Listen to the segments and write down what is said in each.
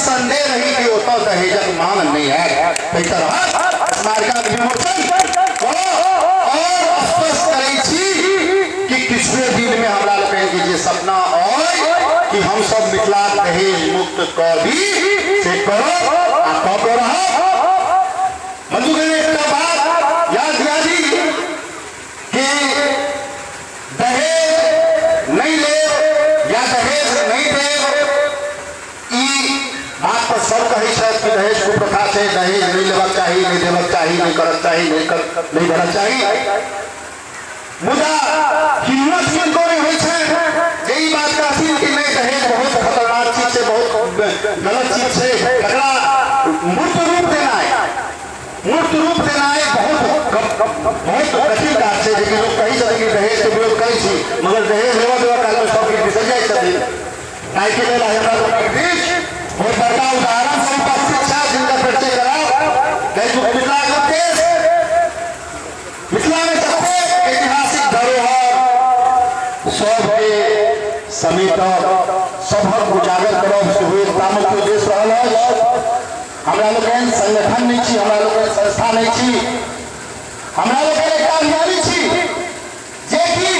निसंदेह रही कि ओतऽ दहेजक मांग नहि हैत। ताहि तरहक स्मारिकाक विमोचन कऽ आओर स्पष्ट करै छी कि किछुए दिनमे हमरा लोकनिके जे सपना अइ कि हमसभ मिथिला दहेज मुक्त कऽ दी, से करब आ कऽ कऽ रहब। बंधुगण, एकटा बात याद दिया दी कि दहेज नहि लेब या दहेज नहि देब, ई बात तऽ सब कहै छथि कि दहेज कुप्रथा छै, दहेज नहि लेबाक चाही, नहि देबाक चाही, नहि करक चाही, नहि कर नहि भरक चाही। मुदा हिम्मत किनको नहि होइ छै जे ई बात कहथिन कि नहि, दहेज बहुत खतरनाक चीज छै, बहुत गलत चीज छै। एकरा मूर्त रूप देनाइ, मूर्त रूप देनाइ बहुत बहुत कठिन काज छै, जेकि लोक कहै छथिन कि दहेजके विरोध करै छी, मगर दहेज लेबऽ देबऽ कालमे सब किछु बिसरि जाइ छथिन। ताहिके लेल आइ हमरा लोकनिक बीच बहुत बड़का उदाहरण सब उपस्थित छथि, जिनकर परिचय करायब। मिथिलाके उद्देश्य, मिथिलामे जतेक ऐतिहासिक धरोहर सबके समेटब, सबहक उजागर करब सेहो एकटा मुख्य उद्देश्य रहल अछि। हमरा लोकनि संगठन नहि छी, हमरा लोकनि संस्था नहि छी, हमरा लोकनि एकटा अभियानी छी जेकि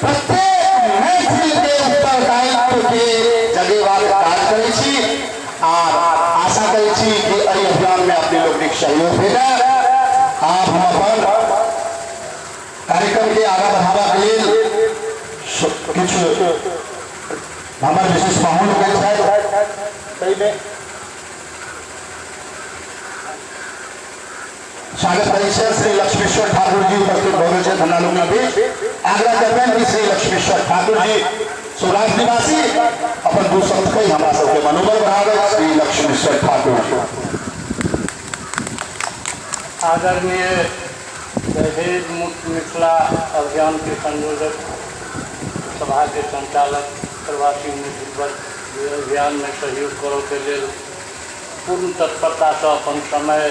प्रत्येक मैथिलके उत्तरदायित्वके जगेबाक काज करै छी आ आशा करै छी कि एहि अभियानमे अपने लोकनिक सहयोग भेटय। आब हम अपन कार्यक्रमके आगाँ बढ़ाबऽके लेल किछु हमर विशेष पाहुन लोकनि छथि, ताहिमे स्वागत करै छियनि। श्री लक्ष्मीश्वर ठाकुर जी उपस्थित भऽ गेल छथि हमरा लोकनिक बीच। आग्रह करबनि कि श्री लक्ष्मीश्वर ठाकुर जी, सौराष्ट्र निवासी, अपन दू शब्द कहि हमरा सबके मनोबल बढ़ाबै। श्री लक्ष्मीश्वर ठाकुर जी। आदरणीय दहेज मुक्त मिथिला अभियान के संयोजक, सभा के संचालक, प्रवासी मैथिल वर्ग जे अभियान में सहयोग करऽ के लेल पूर्ण तत्परतासँ अपन समय,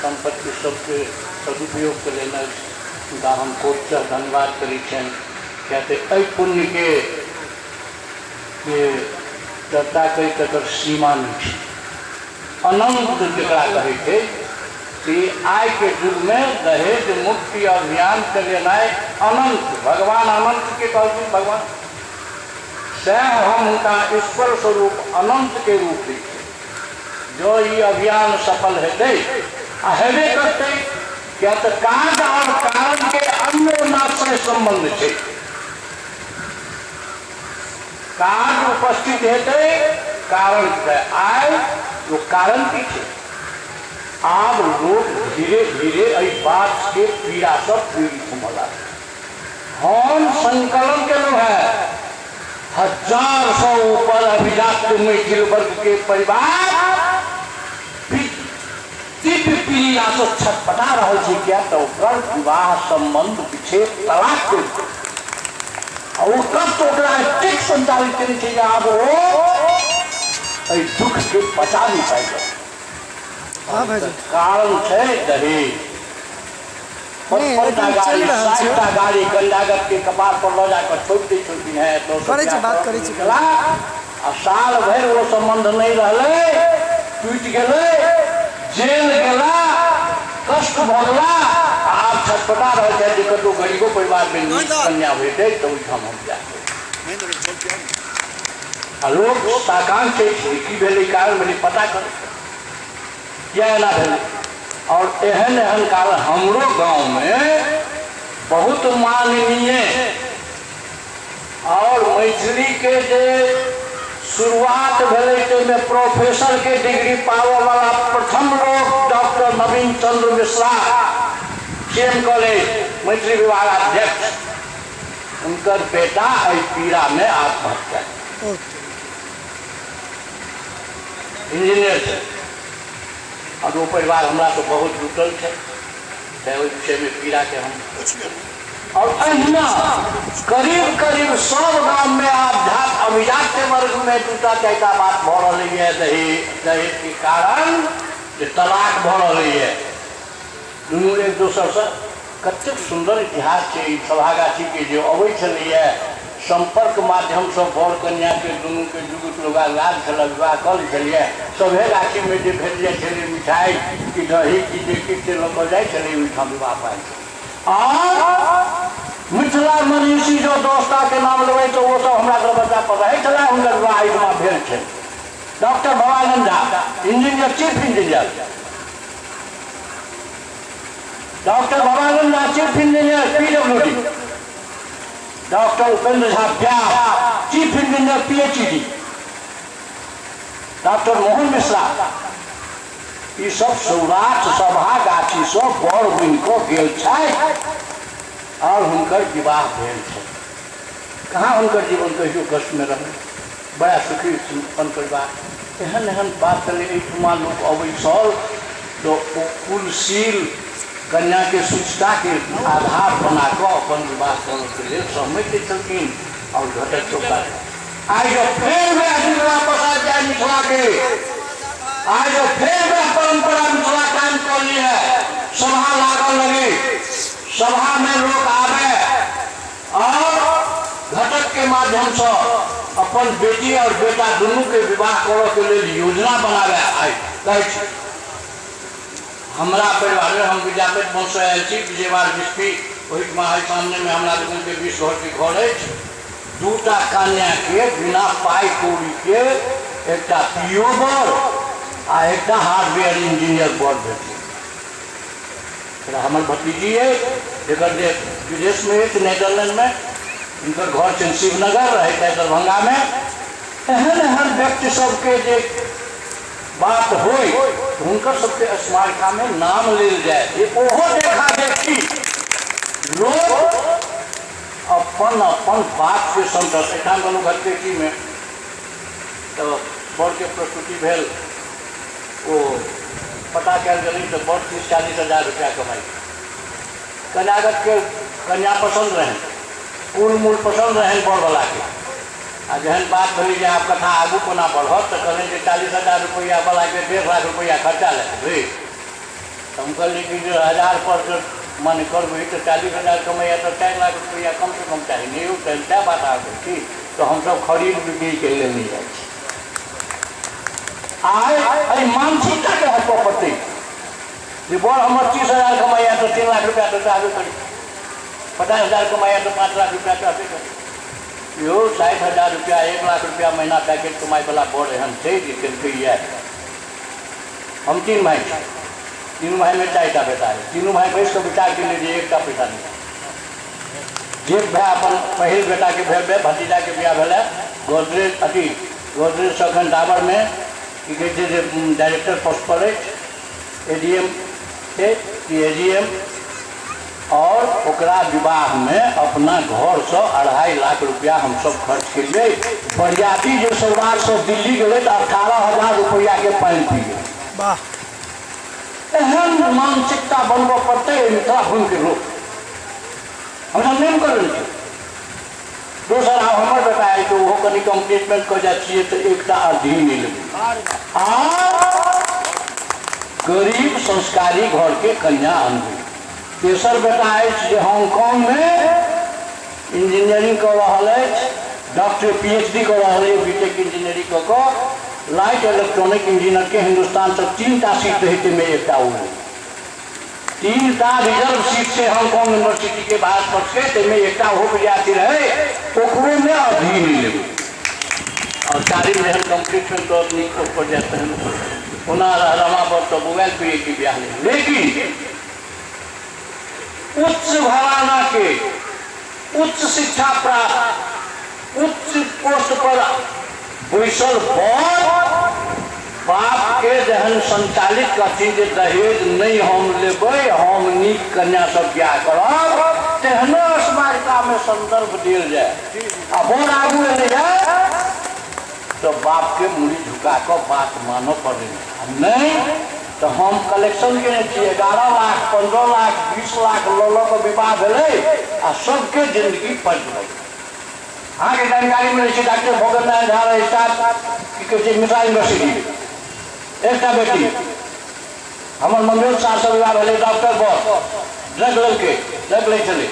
सम्पत्ति सबके सदुपयोग केलनि अछि, हुनका हम कोटिशः धन्यवाद करै छियनि, किएक तऽ एहि पुण्यके जे चर्चा करी तकर सीमा नहि छै। अनन्त जकरा कहै छै कि आइके युगमे दहेज मुक्ति अभियान चलेनाइ अनन्त, भगवान अनन्तके कहलखिन भगवान, सएह हम हुनका ईश्वर स्वरूप अनन्तके रूप दै छियनि। जँ ई अभियान सफल हेतै, आ हेबे करतै, किएक तऽ काज आओर कारणके अन्योन्याश्रय सम्बन्ध छै। काज उपस्थित हेतै, कारण छै। आइ ओ कारण की छै? आब लोक धीरे धीरे एहि बातके पीड़ासँ पीड़ित होमऽ लागल। हम संकलन केलहुँ हेँ, 1000सँ ऊपर अभिजात मैथिल वर्गके परिवार तीव्र पीड़ासँ छटपटा रहल छै, किएक तऽ ओकर विवाह सम्बन्ध विच्छेद तलाक के आ ओ कष्ट ओकरा एतेक संचालित केने छै जे आब ओ एहि दुःखके पचा नहि पाबि रहल। कारण छै दहेज। 55टा गाड़ी, 60टा गाड़ी गंडागत के कपार पर लऽ जाकऽ ठोकि दै छलखिन हेँ, एतऽसँ करै छी, बात करै छी। गेला आ साल भरि ओ सम्बन्ध नहि रहलै, टूटि गेलै, जेल गेला, कष्ट भोगला, आ आब छटपटा रहल छथि जे कतहु गरीबो परिवारमे नीक कन्या भेटै तऽ ओहिठाम हम जा आ लोक साकांक्ष अछि। की भेलै, कारण भेलै, पता करू किया एना भेलै। आओर एहन एहन कारण हमरो गाँवमे बहुत माननीय आओर मैथिलीके जे शुरुआत भेलै ताहिमे प्रोफेसरके डिग्री पाबऽवला प्रथम लोक doctor Naveen Chandra Mishra, C M college Maithili विभागाध्यक्ष, हुनकर बेटा एहि पीड़ामे आत्महत्या इंजीनियर छै आओर ओ परिवार हमरासँ बहुत जुटल छै, तैँ ओहि विषयमे पीड़ाके हम। आओर अहिना करीब करीब सब गाममे आब अभिजात्य वर्गमे दूटा चारिटा बात भऽ रहलैए दहेजके कारण जे तलाक भऽ रहलैए दुनू एक दोसरसँ। कतेक सुन्दर इतिहास छै ई सभागाछीके, जे अबै छलैए सम्पर्क माध्यमसँ वर कन्याके दुनूके जुगुत लगा लाल छल विवाह कऽ लै छलियै। सभे गाछीमे जे भेट जाइ छलै मिठाइ कि दही कि जे किछु से लऽ कऽ जाइ छलै, ओहिठाम विवाह पाइ। आओर मिथिला मनीषी जो दोस्ताके नाम लेबै तऽ ओ सब हमरा दरवज्जा पर रहै छलै, हुनकर विवाह एहिठमा भेल छै। Doctor Bhavanand Jha, engineer, chief engineer, doctor Bhavanand Jha, chief engineer PWD, doctor Upendra Jha Vyas, chief engineer PhD, doctor Mohan Mishra, ई सब सौराठ सभा गाछीसँ बर बनि कऽ गेल छथि आओर हुनकर विवाह भेल छै। कहाँ हुनकर जीवन कहियो कष्टमे रहलै? बड़ा सुखी अपन परिवार। एहन एहन बात छलै। एहिठुमा लोक अबै छल तऽ ओ कुलशील कन्याके शुचिताके आधार बना कऽ अपन विवाह करऽके लेल सहमति दै छलखिन आओर घटक चौका। आइ जँ फेर वएह दिन वापस आबि जाय मिथिलाके, आइ जँ फेर वएह परम्परा मिथिला कायम कऽ लिए, सभा लागऽ लगे, सभामे लोक आबे आओर घटकके माध्यमसँ अपन बेटी आओर बेटा दुनूके विवाह करऽके लेल योजना बनाबे। आइ कहै छी, हमरा परिवारमे, हम विद्यापति वंशसँ आयल छी, विजयवार बिस्फी ओहिठमा हइ, सामनेमे हमरा लोकनिके 20 घरके घर अछि। दूटा कन्याके बिना पाइ कौड़ीके एकटा पी ओ बर आ एकटा हार्डवेयर इंजीनियर बर भेटलै। हमर भतीजी अछि, जकर जे विदेशमे अछि, नेदरलैंडमे, हिनकर घर छनि शिवनगर, रहैत छथि दरभंगामे। एहन एहन व्यक्ति सबके जे बात होइ, हुनकर सबके स्मारिकामे नाम लेल जाय जे ओहो देखा देखी लोक अपन अपन बातके समझत। एहिठाम गेलहुँ घटपेटीमे तऽ बड़के प्रस्तुति भेल, ओ पता कयल गेलै तऽ बड़ 30-40 हजार रुपैआ कमाइ। कन्यागतके कन्या पसन्द रहनि, कुल मूल पसन्द रहनि बड़वलाके। आ जहन बात भेलै जे आब कथा आगू कोना बढ़त, तऽ कहलनि जे 40 हजार रुपैआवलाके 1.5 लाख रुपैआ खर्चा लगतै। तऽ हम कहलियै कि जे हजार पर जँ माने करबै तऽ 40 हजार कमैया तऽ 4 लाख रुपैआ कमसँ कम चाही। नहि यौ, तहन सएह बात अहाँ कहै छी तऽ हमसभ खरीद बिक्रीके लेल नहि जाइ छी। आइ एहि मानसिकताके हटबऽ पड़तै जे बड़ हमर 30 हजार कमाइया तऽ 3 लाख रुपैआ तऽ चाहबे करी, 50 हजार कमाइया तऽ 5 लाख रुपैआ चाहबे करी। यौ, 60 हजार रुपैआ, 1 लाख रुपैआ महीना पैकेज कमाइवला बड़ एहन छै जे केलकैए। हम 3 भाइ छी, तीनू भाइमे 4टा बेटा अछि। तीनू भाइ बैसि कऽ विचार केलियै जे एकटा पैसा नहि। जेठ भाय अपन पहिल बेटाके भेल, भतीजाके बियाह भेलै, गोदरेज अथी गोदरेज एखन डाबरमे की कहै छै जे डायरेक्टर पोस्ट पर अछि, ए डी एम छै कि ए जी एम, आओर ओकरा विवाहमे अपना घरसँ 2.5 लाख रुपया हमसभ खर्च केलियै। बरियाती जे सौराठसँ दिल्ली गेलै तऽ 18 हजार रुपैआके पानि पी गेलै। वाह। एहन मानसिकता बनबऽ पड़तै मिथिला भूमिके लोक, हमरा नहि करल छै। दोसर, आब हमर बेटा अछि तऽ ओहो कनि कम्प्लीटमेंट कऽ जाइ छियै तऽ एकटा अर्धी नहि लेबै आ गरीब संस्कारी घरके कन्या अनबै। तेसर बेटा अछि जे हांगकांगमे इंजीनियरिंग कऽ रहल अछि, डॉक्टर पी एच डी कऽ रहल अछि, बी टेक इंजीनियरिंग कऽ कऽ लाइट इलेक्ट्रॉनिक इंजीनियरके हिन्दुस्तानसँ 3टा सीट रहै, ताहिमे एकटा ओ रहै। 3टा रिजर्व सीट छै हांगकांग यूनिवर्सिटी के भारतवर्ष के, ताहिमे एकटा ओहो विद्यार्थी रहै, ओकरोमे अभी नहि लेबै। आओर चारिम एहन कम्पीटिशन तऽ नीक पर जायत तहन। ओना रमा पर तऽ मोबाइल पे के बियाह नहि, लेकिन उच्च घराना के उच्च शिक्षा प्राप्त उच्च पोस्ट पर बैसल बर बापके जहन संचालित करथिन जे दहेज नहि हम लेबै, हम नीक कन्या सब बियाह करब, तेहनो स्मारिकामे संदर्भ देल जाय आ बर आगू एलैए तऽ बापके मुड़ी झुका कऽ बात मानऽ पड़ै। आ नहि तऽ हम कलेक्शन केने छी, 11 लाख, 15 लाख, 20 लाख लऽ लऽ कऽ विवाह भेलै आ सबके जिन्दगी पलटि गेलै। अहाँके जानकारी मिलै छै, डॉक्टर भोगन नारायण झा रहै साहब, की कहै छै, मिथिला यूनिवर्सिटी, एकटा बेटी हमर मम्मियोत साहब विवाह भेलै, डॉक्टर बर ड्रग लेलकै, ड्रग लै छलै,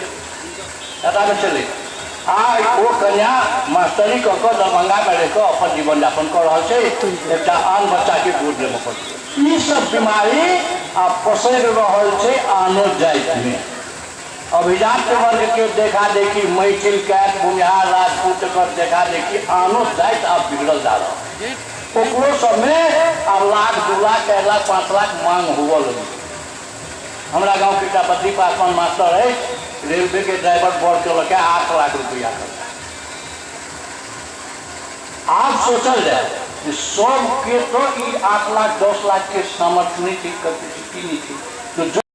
टाटामे छलै। आ ओ कन्या मास्टरी कऽ कऽ दरभंगामे रहि कऽ अपन जीवन यापन कऽ रहल छै, एकटा आन बच्चाके गोद लेबऽ पड़तै। ई सब बीमारी आब पसरि रहल छै आनो जातिमे। अभिजात वर्गके देखा देखी मैथिल, कैथ, भूमिहार, राजपूत एकर देखा देखी आनो जाति आब बिगड़ल जा रहल छै। ओकरो सबमे आब लाख, 2 लाख, 4 लाख, 5 लाख मांग हुअ लगलै। हमरा गाँवके एकटा बद्री पासवान मास्टर अछि, रेलवेके ड्राइवर बर केलक 8 लाख रुपैआ खर्चा। आब सोचल जाय जे सबके तऽ ई 8 लाख 10 लाखके सामर्थ्य नहि छै, कैपेसिटी नहि छै, तऽ